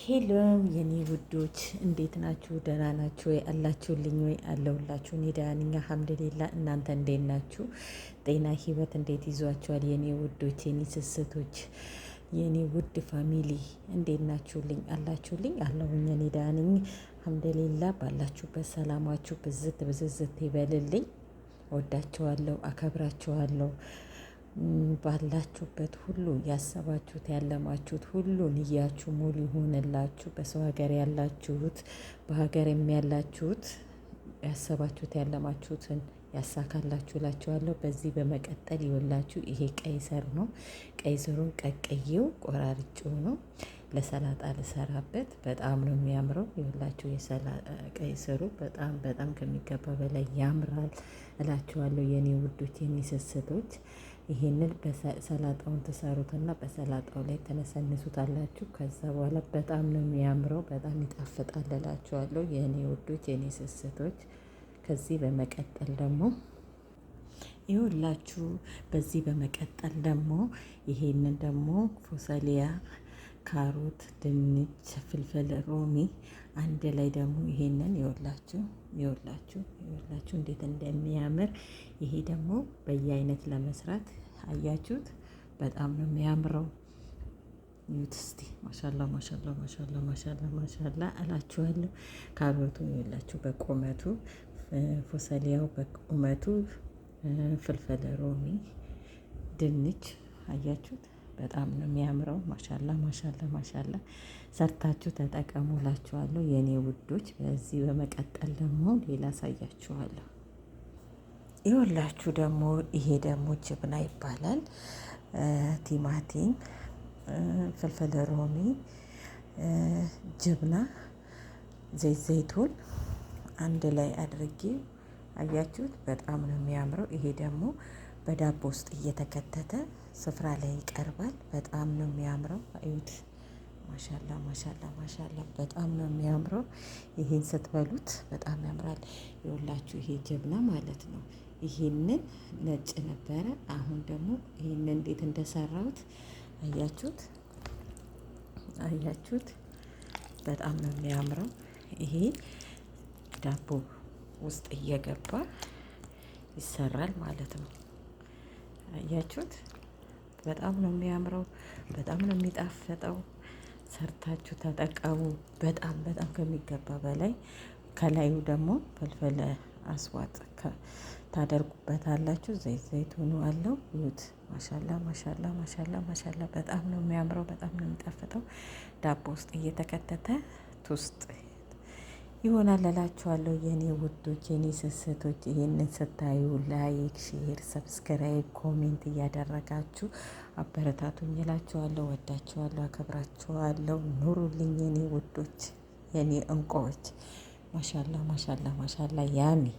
Hello የኔ ውዶች እንዴት ናችሁ? ደህና ናችሁ ወይ? አላችሁልኝ ወይ? አለሁላችሁ። እኔ ደህና ነኝ አልሐምዱሊላህ። እናንተ እንዴት ናችሁ? ጤና ህይወት እንዴት ይዟችኋል? የኔ ውዶች፣ የኔ ስስቶች፣ የኔ ውድ family እንዴት ናችሁልኝ? አላችሁልኝ? አለሁኝ። እኔ ደህና ነኝ አልሐምዱሊላህ። ባላችሁበት ሰላማችሁ ብዝት ብዝዝት ይበልልኝ። ወዳችኋለሁ፣ አከብራችኋለሁ። ባላችሁበት ሁሉ ያሰባችሁት ያለማችሁት ሁሉ ንያችሁ ሙሉ ይሆንላችሁ። በሰው ሀገር ያላችሁት በሀገርም ያላችሁት ያሰባችሁት ያለማችሁትን ያሳካላችሁ እላችኋለሁ። በዚህ በመቀጠል ይወላችሁ ይሄ ቀይ ስር ነው። ቀይ ስሩን ቀቅዬው ቆራርጬው ነው ለሰላጣ ልሰራበት። በጣም ነው የሚያምረው። ይኸውላችሁ ቀይ ስሩ በጣም በጣም ከሚገባ በላይ ያምራል እላችኋለሁ የኔ ውዶች የኔ ስስቶች። ይሄንን በሰላጣውን ትሰሩትና በሰላጣው ላይ ተነሰንሱታላችሁ። ከዛ በኋላ በጣም ነው የሚያምረው፣ በጣም ይጣፍጣል እላችኋለሁ የኔ ውዶች የኔ ስስቶች። ከዚህ በመቀጠል ደግሞ ይኸውላችሁ በዚህ በመቀጠል ደግሞ ይሄንን ደግሞ ፎሰሊያ፣ ካሮት፣ ድንች፣ فلفل رومي አንድ ላይ ደግሞ ይሄንን ይኸውላችሁ ይኸውላችሁ ይኸውላችሁ እንዴት እንደሚያምር ይሄ ደግሞ በየአይነት ለመስራት አያችሁት፣ በጣም ነው የሚያምረው። እዩት እስቲ ማሻላ ማሻላ ማሻላ ማሻላ ማሻላ እላችኋለሁ። ካሮቱ ይኸውላችሁ በቁመቱ፣ ፎሰሊያው በቁመቱ፣ فلفل رومي፣ ድንች አያችሁት፣ በጣም ነው የሚያምረው። ማሻላ ማሻላ ማሻላ ሰርታችሁ ተጠቀሙ እላችኋለሁ የኔ ውዶች። በዚህ በመቀጠል ደግሞ ሌላ አሳያችኋለሁ። ይኸውላችሁ ደግሞ ይሄ ደግሞ جبنة ይባላል። ቲማቲም፣ فلفل رومي፣ جبنة፣ ዘይት ዘይቱን አንድ ላይ አድርጌ አያችሁት፣ በጣም ነው የሚያምረው። ይሄ ደግሞ በዳቦ ውስጥ እየተከተተ ስፍራ ላይ ይቀርባል። በጣም ነው የሚያምረው። አዩት፣ ማሻላ ማሻላ ማሻላ፣ በጣም ነው የሚያምረው። ይሄን ስትበሉት በጣም ያምራል። ይኸውላችሁ ይሄ ጀብና ማለት ነው። ይሄንን ነጭ ነበረ። አሁን ደግሞ ይሄንን እንዴት እንደሰራሁት አያችሁት፣ አያችሁት፣ በጣም ነው የሚያምረው። ይሄ ዳቦ ውስጥ እየገባ ይሰራል ማለት ነው። አያችሁት፣ በጣም ነው የሚያምረው። በጣም ነው የሚጣፍጠው። ሰርታችሁ ተጠቀሙ። በጣም በጣም ከሚገባ በላይ። ከላዩ ደግሞ فلفل أسود ታደርጉበታላችሁ። ዘይት ዘይቱኑ አለው። ይሁት ማሻላ ማሻላ ማሻላ ማሻላ። በጣም ነው የሚያምረው። በጣም ነው የሚጣፍጠው። ዳቦ ውስጥ እየተከተተ toast ይሆናል እላችኋለሁ የኔ ውዶች የኔ ስስቶች። ይህንን ስታዩ like፣ share፣ subscribe፣ comment እያደረጋችሁ አበረታቱኝ እላችኋለሁ። ወዳችኋለሁ፣ አከብራችኋለሁ። ኑሩልኝ የኔ ውዶች የኔ እንቁዎች። ማሻላ ማሻላ ማሻላ yummy።